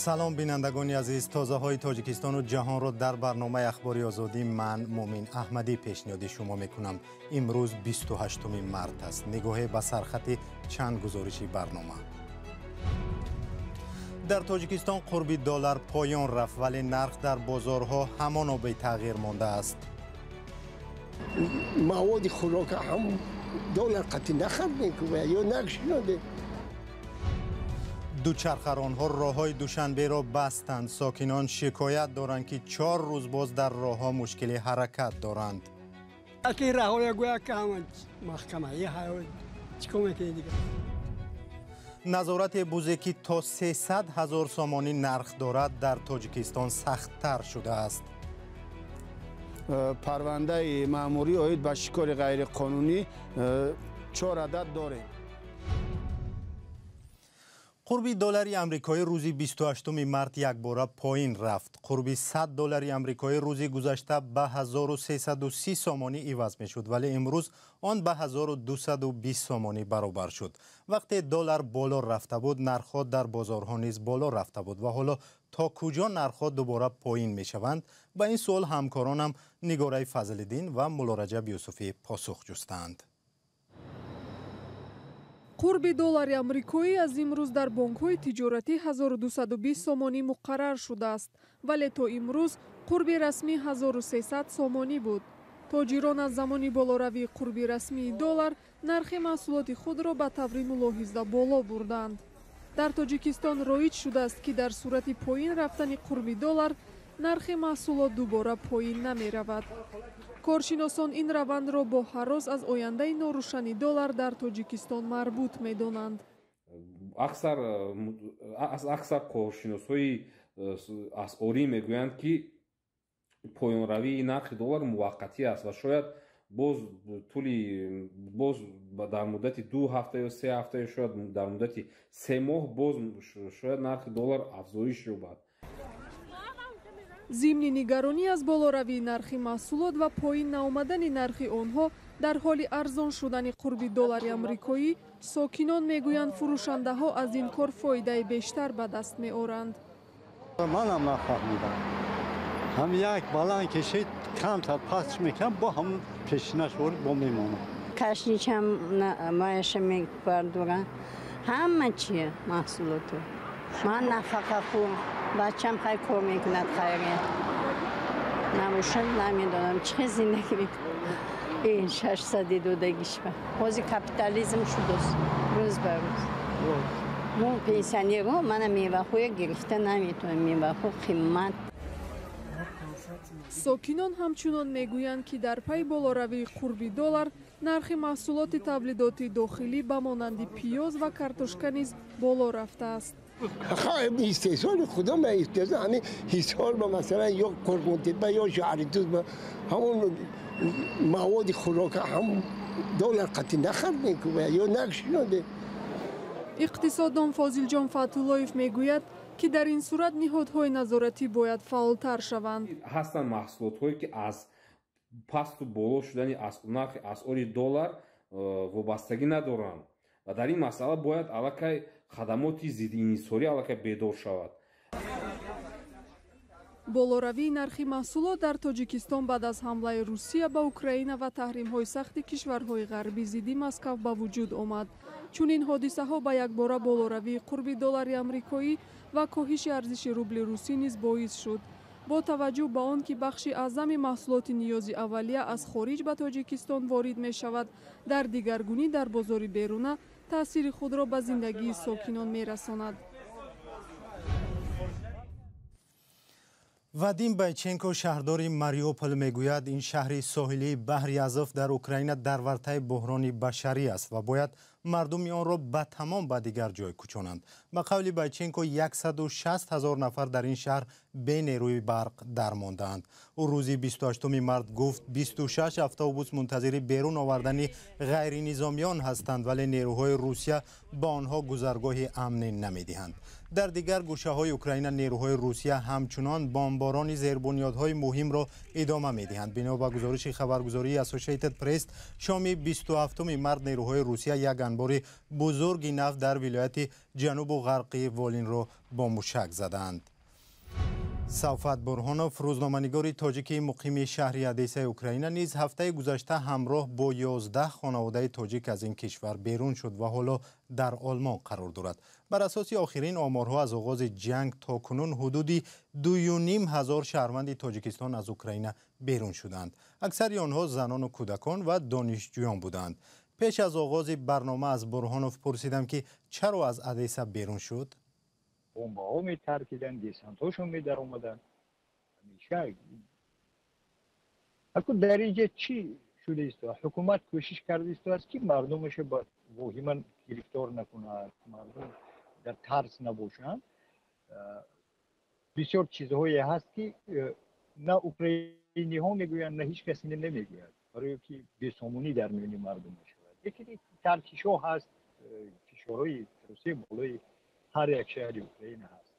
Салом, бинандагони азиз. Тозаҳои Тоҷикистону ҷаҳонро дар барномаи Ахбори Озодӣ ман Муъмин Аҳмадӣ пешниҳоди шумо мекунам. Имрӯз 28 март аст. Нигоҳе ба сархати чанд гузориши барнома. Дар Тоҷикистон қурби доллар поён рафт, вале нарх дар бозорҳо ҳамоно бетағйир мондааст. Маводи хӯрока ҳам доллар қатъи нахард мекунад ё накшиноде. Дучархаронҳо роҳҳои Душанберо бастанд. Сокинон шикоят доранд, ки 4 рӯз боз дар роҳҳо мушкили ҳаракат доранд. Аки раҳоя гӯя ки ҳама маҳкама чикор мекунед дигар. Назорати бузе, ки то 300 ҳазор сомонӣ нарх дорад, дар Тоҷикистон сахттар шудааст. Парвандаи маъмурӣ оид ба шикори ғайриқонунӣ 4 адад дорем. Қурби доллари амрикоӣ рӯзи 28 март якбора поин рафт. Қурби 100 доллари амрикоӣ рӯзи гузашта ба 1330 сомонӣ иваз мешуд, вале имрӯз он ба 1220 сомонӣ баробар шуд. Вақте доллар боло рафта буд, нархҳо дар бозорҳо низ боло рафта буд ва ҳоло то куҷо нархҳо дубора поин мешаванд? Ба ин суол ҳамкоронам Нигораи Фазлиддин ва Муллораҷаб Юсуфӣ посух ҷустанд. Қурби доллари амрикоӣ аз имрӯз дар бонкҳои тиҷоратӣ 1220 сомонӣ муқаррар шудааст, вале то имрӯз қурби расмӣ 1300 сомонӣ буд. Тоҷирон аз замони болоравии қурби расмии доллар нархи маҳсулоти худро ба таври мулоҳиза боло бурданд. Дар Тоҷикистон роиҷ шудааст, ки дар сурати поин рафтани қурби доллар нархи маҳсулот дубора поин намеравад. Коршиносон ин равандро бо ҳарос аз ояндаи норӯшани доллар дар Тоҷикистон марбут медонанд. Аксар коршиносҳои асъорӣ мегӯянд, ки поёнравии нархи доллар муваққатӣ аст ва шояд боз тӯли боз дар муддати 2 ҳафта ё 3 ҳафта ё шояд дар муддати 3 моҳ боз шояд нархи доллар афзоиш ёбад. Зимни нигаронӣ аз болоравии нархи маҳсулот ва поин наомадани нархи онҳо дар ҳоли арзон шудани қурби доллари амрикоӣ, сокинон мегӯянд, фурӯшандаҳо аз ин кор фоидаи бештар ба даст меоранд. Манам нафаҳмидам. Ҳам як баланд кешид, камтар пастш мекунам, бо ҳамун пешинаш ворид бо мемонам. Кашничам маяша мебардорам, ҳама чи маҳсулоту. Ман нафақахӯр, бачам хай кор мекунад, хайре набошад, намедонам чӣ хел зиндагӣ мекунам. Ин 600-и додагишба ҳозир капитализм шудааст рӯз ба рӯз. Мо пенсионерҳо мана меваҳоя гирифта наметавонем, меваҳо қимат. Сокинон ҳамчунон мегӯянд, ки дар пайи болоравии қурби доллар нархи маҳсулоти тавлидоти дохилӣ ба монанди пиёз ва картошка низ боло рафтааст. Истеҳсоли худо истеҳсол ҳамин Ҳисор ба, масалан, ё Қурғонтеппа ё Шаҳритӯз ба ҳамон маводи хӯрока ҳам доллар қатъи нахард мекунад ё накшиноде. Иқтисоддон Фозилҷон Фатуллоев мегӯяд, ки дар ин сурат ниҳодҳои назоратӣ бояд фаъолтар шаванд. Ҳастанд маҳсулотҳое, ки аз пасту боло шудани нархи асъори доллар вобастагӣ надоранд ва дар ин масъала бояд аллакай хадамоти зидди инҳисорӣ аллакай бедор шавад. Болоравии нархи маҳсулот дар Тоҷикистон баъд аз ҳамлаи Русия ба Украина ва таҳримҳои сахти кишварҳои ғарбӣ зидди Москав ба вуҷуд омад. Чунин ҳодисаҳо ба якбора болоравии қурби доллари амрикоӣ ва коҳиши арзиши рубли русӣ низ боис шуд. Бо таваҷҷӯҳ ба он ки бахши аъзами маҳсулоти ниёзи аввалия аз хориҷ ба Тоҷикистон ворид мешавад, дар дигаргунӣ дар бозори беруна таъсири худро ба зиндагии сокинон мерасонад. Вадим Байченко, шаҳрдори Мариупол, мегӯяд, ин шаҳри соҳилии баҳри Азов дар Украина дар вартаи буҳрони башарӣ аст ва бояд мардуми онро ба тамом ба дигар ҷой кӯчонанд. Ба қавли Байченко, 160 ҳазор нафар дар ин шаҳр бе нерӯи барқ дармондаанд. Ӯ рӯзи 28 март гуфт, 26 автобус мунтазири берун овардани ғайринизомиён ҳастанд, вале нерӯҳои Русия ба онҳо гузаргоҳи амне намедиҳанд. Дар дигар гӯшаҳои Украина нерӯҳои Русия ҳамчунон бомборони зербунёдҳои муҳимро идома медиҳанд. Бино ба гузориши хабаргузории Associated Press, шоми 27 март нерӯҳои Русия як анбори бузурги нафт дар вилояти ҷанубу ғарқии Волинро бо мушак задаанд. Савфат Бурҳонов, рӯзноманигори тоҷики муқими шаҳри Одессаи Украина, низ ҳафтаи гузашта ҳамроҳ бо 11 хонаводаи тоҷик аз ин кишвар берун шуд ва ҳоло дар Олмон қарор дорад. Бар асоси охирин оморҳо аз оғози ҷанг то кунун ҳудуди 2500 шаҳрванди Тоҷикистон аз Украина берун шуданд. Аксари онҳо занону кӯдакон ва донишҷӯён буданд. Пеш аз оғози барнома аз Бурҳонов пурсидам, ки чаро аз Одесса берун шуд? Бомбаҳо метаркиданд, десантҳошон медаромаданд. Ҳамеша аку дар инҷа чӣ шуда исто? Ҳукумат кӯшиш карда истааст, ки мардумаша ба воҳима гирифтор накунад, мардум дар тарс набошанд. Бисёр чизҳое ҳаст, ки на украиниҳо мегӯянд, на ҳеҷ касе намегӯяд, барое ки бесомонӣ дар миёни мардум мешавад. Лекин таркишҳо ҳаст, фишорҳои Русия болои ҳар як шаҳри Украина ҳаст.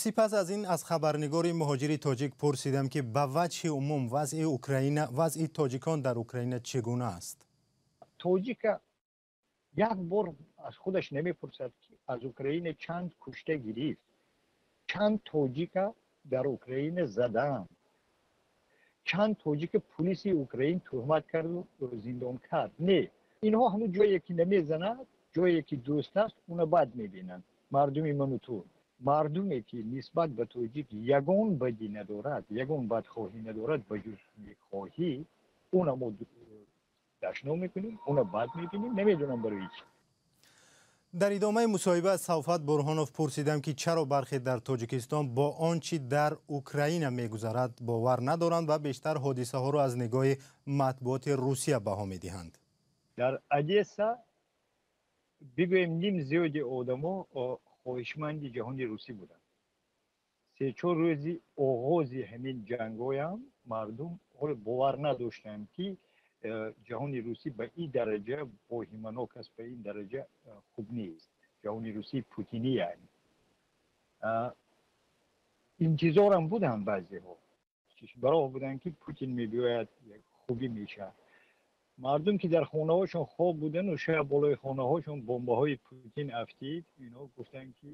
Сипас аз ин аз хабарнигори муҳоҷири тоҷик пурсидам, ки ба ваҷҳи умум вазъи Украина, вазъи тоҷикон дар Украина чӣ гуна аст? Тоҷика як бор аз худаш намепурсад, ки аз Украина чанд кушта гирифт, чанд тоҷика дар Украина задаанд, чанд тоҷика пулиси Украин туҳмат карду зиндон кард. Не, инҳо ҳамун ҷое ки намезанад, ҷое ки дӯст аст, уна бад мебинанд. Мардуми ману ту, мардуме ки нисбат ба тоҷик ягон бадӣ надорад, ягон бадхоҳӣ надорад ба ҷуз некхоҳӣ, уна мо дашном мекунем, уна бад мебинем, намедонам барои чӣ. Дар идомаи мусоҳиба аз Савфат Бурҳонов пурсидам, ки чаро бархе дар Тоҷикистон бо он чӣ дар Украина мегузарад бовар надоранд ва бештар ҳодисаҳоро аз нигоҳи матбуоти Русия баҳо медиҳанд. Дар Одесса бигӯем, ним зиёди одамо хоҳишманди ҷаҳони русӣ буданд. 3-4 рӯзи оғози ҳамин ҷангоям мардум бовар надоштанд, ки ҷаҳони русӣ ба ин дараҷа воҳиманок аст, ба ин дараҷа хуб нест. Ҷаҳони русии путинӣ яъне. Интизорам буданд, баъзеҳо чишбароҳ буданд, ки Путин мебиёяд, хубӣ мешавад. Мардум ки дар хонаҳошон хоб будану шаб болои хонаҳошон бомбаҳои Путин афтид, инҳо гуфтанд, ки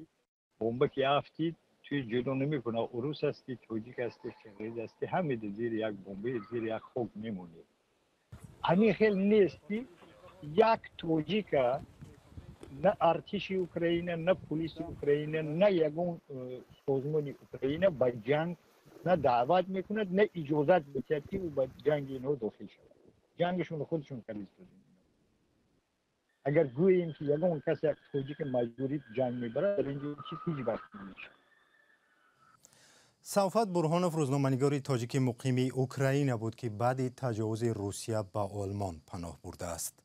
бомба ки афтид, туи ҷудо намекунад, урус ҳастӣ, тоҷик ҳастӣ, қирғиз ҳастӣ, ҳамеда зери як бомбаи, зери як хок мемонӣ. Ҳамин хел нест, ки як тоҷика на артиши Украина, на пулиси Украина, на ягон созмони Украина ба ҷанг на даъват мекунад, на иҷозат медиҳад, ки ӯ ба ҷанги инҳо дохил шавад. Ҷангашонро худашон карда. Агар гӯем, ки ягон кас як тоҷика маҷбурӣ ҷанг мебарад, дар инҷо чиз ҳеҷ вақт намешавад. Савфат Бурҳонов рӯзноманигори тоҷики муқими Украина буд, ки баъди таҷовузи Русия ба Олмон паноҳ бурдааст.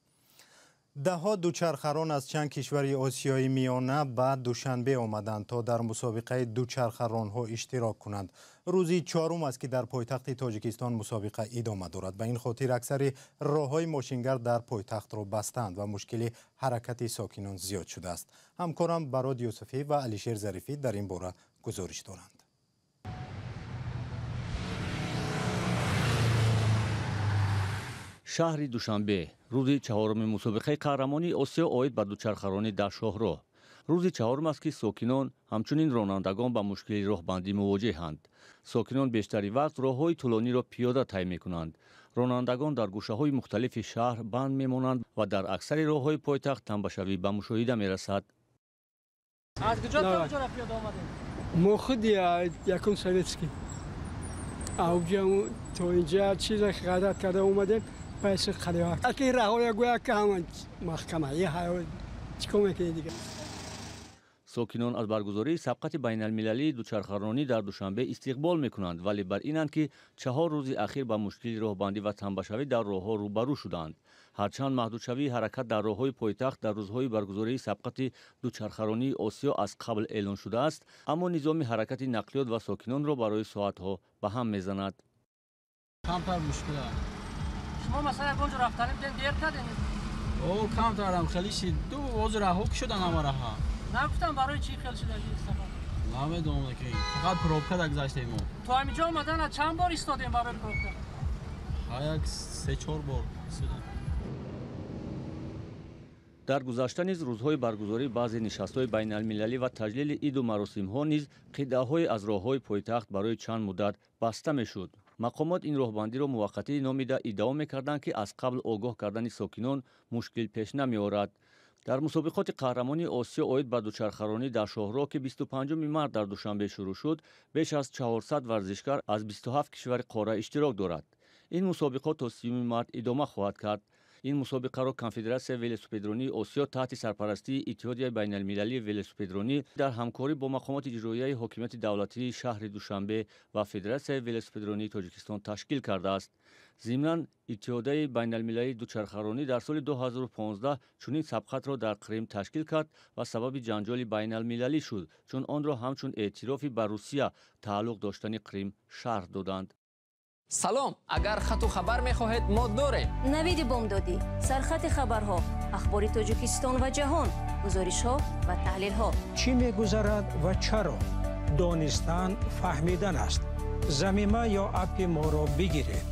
Даҳҳо дучархарон аз чанд кишвари Осиёи Миёна ба Душанбе омаданд, то дар мусобиқаи дучархаронҳо иштирок кунанд. Рӯзи чорум аст, ки дар пойтахти Тоҷикистон мусобиқа идома дорад. Ба ин хотир аксари роҳҳои мошингард дар пойтахтро бастанд ва мушкили ҳаракати сокинон зиёд шудааст. Ҳамкорам Барод Юсуфӣ ва Алишер Зарифӣ дар ин бора гузориш доранд. Шаҳри Душанбе, рӯзи чаҳоруми мусобиқаи қаҳрамонии Осиё оид ба дучархаронӣ дар шоҳроҳ. Рӯзи чаҳорум аст, ки сокинон, ҳамчунин ронандагон ба мушкили роҳбандӣ мувоҷеҳанд. Сокинон бештари вақт роҳҳои тӯлониро пиёда тай мекунанд. Ронандагон дар гӯшаҳои мухталифи шаҳр банд мемонанд ва дар аксари роҳҳои пойтахт тамбашавӣ ба мушоҳида мерасад. Аз куҷо то куҷоро пиёда омадем? Мо худи якум Советский авҷа то инҷа чиза ғайрат карда омадем. Пайси қалива аки раҳоя гӯя, ки ҳама маҳкама чӣ кор мекунед дигар? Сокинон аз баргузории сабқати байналмилалии дучархаронӣ дар Душанбе истиқбол мекунанд, вале бар инанд, ки 4 рӯзи ахир ба мушкили роҳбандӣ ва тамбашавӣ дар роҳҳо рӯбарӯ шуданд. Ҳарчанд маҳдудшавии ҳаракат дар роҳҳои пойтахт дар рӯзҳои баргузории сабқати дучархаронии Осиё аз қабл эълон шудааст, аммо низоми ҳаракати нақлиёт ва сокинонро барои соатҳо ба ҳам мезанад. Камтар мушкил аст. Шумо масалан ягон ҷо рафтанӣ будем, дер кардем? О, камтарам хеле шид. Ду ҳозир раҳо ки шудан ҳама раҳа. Нагуфтам, барои чӣ хел шудаги сафар? Намедонам, ки фақат пробка да гузаштем мо. То ҳаминҷо омадан чанд бор истодем барои пробка? Ҳа, як 3-4 бор истодем. Дар гузашта низ рӯзҳои баргузории баъзе нишастҳои байналмилалӣ ва таҷлили иду маросимҳо низ қитъаҳое аз роҳҳои пойтахт барои чанд муддат баста мешуд. Мақомот ин роҳбандиро муваққатӣ номида иддао мекарданд, ки аз қабл огоҳ кардани сокинон мушкил пеш намеорад. Дар мусобиқоти қаҳрамонии Осиё оид ба дучархаронӣ дар шоҳроҳ, ки 25 март дар Душанбе шурӯъ шуд, беш аз 400 варзишгар аз 27 кишвари қора иштирок дорад. Ин мусобиқот то 30 март идома хоҳад кард. Ин мусобиқаро Конфедератсияи велосипедронии Осиё таҳти сарпарастии Иттиҳодияи байналмилалии велосипедронӣ дар ҳамкорӣ бо мақомоти иҷроияи ҳокимияти давлатии шаҳри Душанбе ва Федератсияи велосипедронии Тоҷикистон ташкил кардааст. Зимнан, Иттиҳодияи байналмилалии дучархаронӣ дар соли 2015 чунин сабқатро дар Қрим ташкил кард ва сабаби ҷанҷоли байналмилалӣ шуд, чун онро ҳамчун эътирофи ба Русия тааллуқ доштани Қрим шарҳ доданд. Салом, агар хату хабар мехоҳед, мо дорем. Навиди бомдодӣ, сархати хабарҳо, ахбори Тоҷикистон ва ҷаҳон, гузоришҳо ва таҳлилҳо. Чӣ мегузарад ва чаро? Донистан фаҳмидан аст. Замима ё аппи моро бигиред.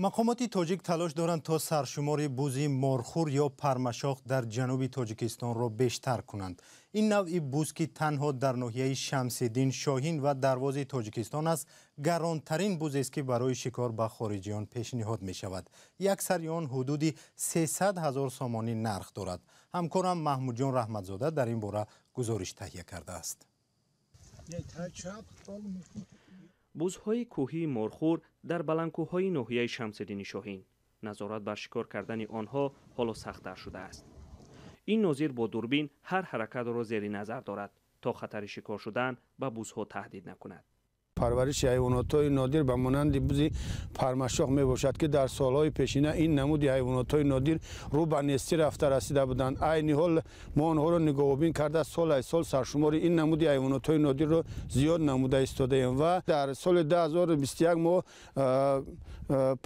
Мақомоти тоҷик талош доранд то саршумори бузи морхӯр ё пармашох дар ҷануби Тоҷикистонро бештар кунанд. Ин навъи буз, ки танҳо дар ноҳияи Шамсиддин Шоҳин ва Дарвози Тоҷикистон аст, гаронтарин бузест, ки барои шикор ба хориҷиён пешниҳод мешавад. Як сари он ҳудуди 300 ҳазор сомонӣ нарх дорад. Ҳамкорам Маҳмудҷон Раҳматзода дар ин бора гузориш таҳия кардааст. Бузҳои кӯҳии морхӯр дар баландкӯҳҳои ноҳияи Шамсиддини Шоҳин. Назорат бар шикор кардани онҳо ҳоло сахттар шудааст. Ин нозир бо дурбин ҳар ҳаракатро зери назар дорад, то хатари шикор шудан ба бузҳо таҳдид накунад. Парвариши ҳайвонотҳои нодир ба монанди бузи пармашох мебошад, ки дар солҳои пешина ин намуди ҳайвонотҳои нодир рӯ ба нестӣ рафта расида буданд. Айни ҳол мо онҳоро нигаҳбон карда сол аз сол саршумори ин намуди ҳайвонотҳои нодирро зиёд намуда истодаем ва дар соли 2021 мо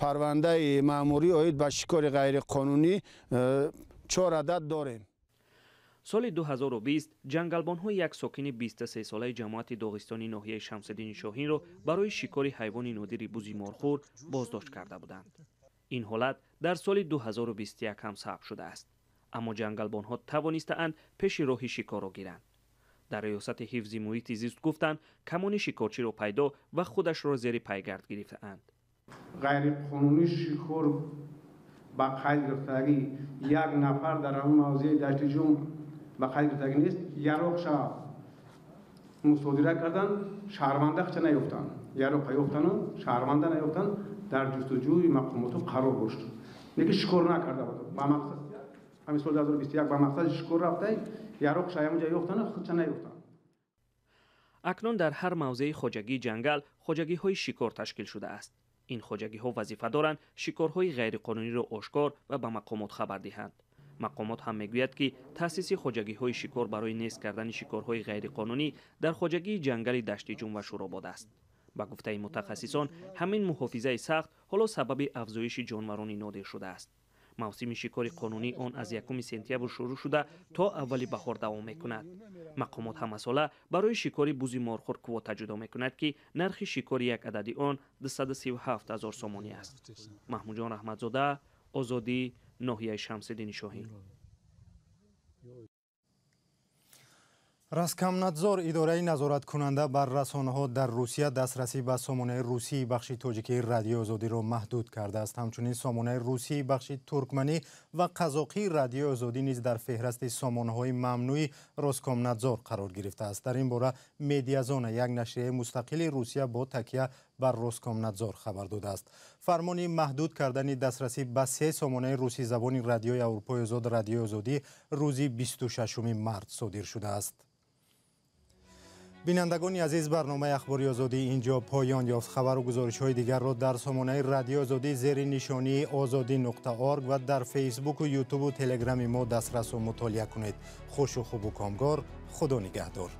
парвандаи маъмурӣ оид ба шикори ғайриқонунӣ 4 адад дорем. Соли 2020 ҷангалбонҳо як сокини 23-солаи ҷамоати Доғистони ноҳияи Шамсиддини Шоҳинро барои шикори ҳайвони нодири бузи морхӯр боздошт карда буданд. Ин ҳолат дар соли 2021 ҳам сабт шудааст. Аммо ҷангалбонҳо тавонистаанд пеши роҳи шикорро гиранд. Дар риёсати ҳифзи муҳити зист гуфтанд, камони шикорчиро пайдо ва худашро зери пайгард гирифтаанд. Ғайриқонунӣ шикор ба қайд гирифтагӣ як нафар дар ҳамон мавзеи Дашти Ҷум ба қайд гирифтагӣ нест, яроқша мусодира кардан, шаҳрвандахча наёфтанд. Яроқа ёфтану шаҳрванда наёфтанд, дар ҷустуҷӯи мақомоту қарор дошт. Лекин шикор накарда буд. Ба мақсад ҳамин соли 2021 ба мақсади шикор рафта, яроқша ҳамонҷа ёфтану худша наёфтанд. Акнун дар ҳар мавзеи хоҷагии ҷангал хоҷагиҳои шикор ташкил шудааст. Ин хоҷагиҳо вазифа доранд шикорҳои ғайриқонуниро ошкор ва ба мақомот хабар диҳанд. Мақомот ҳам мегӯяд, ки таъсиси хоҷагиҳои шикор барои нест кардани шикорҳои ғайриқонунӣ дар хоҷагии ҷангали Дашти Ҷум ва Шӯробод аст. Ба гуфтаи мутахассисон, ҳамин муҳофизаи сахт ҳоло сабаби афзоиши ҷонварони нодир шудааст. Мавсими шикори қонунии он аз 1 сентябр шурӯъ шуда то аввали баҳор давом мекунад. Мақомот ҳамасола барои шикори бузи морхӯр квота ҷудо мекунад, ки нархи шикори як адади он 237 ҳазор сомонӣ аст. Маҳмудҷон Раҳматзода, Озодӣ, ноҳияи Шамсиддини Шоҳин. Роскомнадзор, идораи назораткунанда бар расонаҳо дар Русия, дастрасӣ ба сомонаи русии бахши тоҷикии Радиои Озодиро маҳдуд кардааст. Ҳамчунин сомонаи русии бахши туркманӣ ва қазоқии Радиои Озодӣ низ дар феҳрасти сомонаҳои мамнӯи Роскомнадзор қарор гирифтааст. Дар ин бора Медиазона, як нашрияи мустақили Русия, бо такя бар Роскомнадзор хабар додааст. Фармони маҳдуд кардани дастрасӣ ба 3 сомонаи русизабони Радиои Аврупои Озод, Радиои Озодӣ рӯзи 26 март содир шудааст. Бинандагони азиз, барномаи Ахбори Озодӣ инҷо поён ёфт. Хабару гузоришҳои дигарро дар сомонаи Радиои Озодӣ зери нишонии озодӣ.org ва дар Фейсбуку, Ютубу Телеграми мо дастрасу мутолиа кунед. Хушу хубу комгор, Худо нигаҳдор.